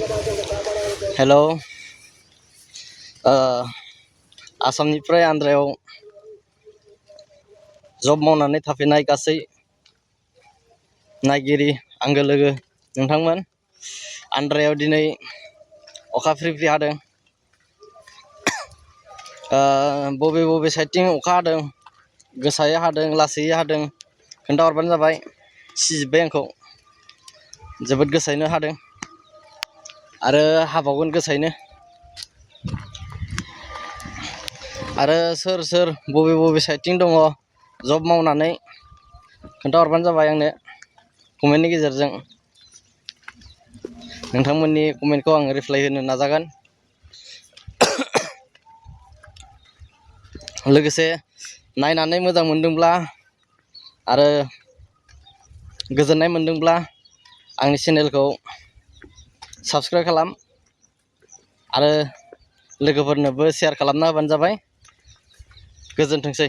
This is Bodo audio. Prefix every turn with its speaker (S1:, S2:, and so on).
S1: हेलौ आसामनिफ्राय आन्ध्रायाव जब मावनानै थाफैनाय गासै नायगिरि आंगो लोगो नोंथांमोन आन्ध्रायाव दिनै अखा फ्रि फ्रि हादों। बबे बबे साइडथिं अखा हादों, गोसायै हादों लासैयै हादों खोन्थाहरबानो जाबाय। सिजोब्बाय आंखौ, जोबोद गोसायैनो हादों आरो हाबावगोन गोसायैनो। आरो सोर सोर बबे बबे साइडथिं दङ जब मावनानै खोन्थाहरबानो जाबाय आंनो कमेन्टनि गेजेरजों। नोंथांमोननि कमेन्टखौ आं रिप्लाय होनो नाजागोन। लोगोसे नायनानै मोजां मोनदोंब्ला आरो गोजोननाय मोनदोंब्ला आंनि चेनेलखौ साबस्क्राइब खालाम आरो लोगोफोरनोबो शेयार खालामना होबानो जाबाय। गोजोनथोंसै।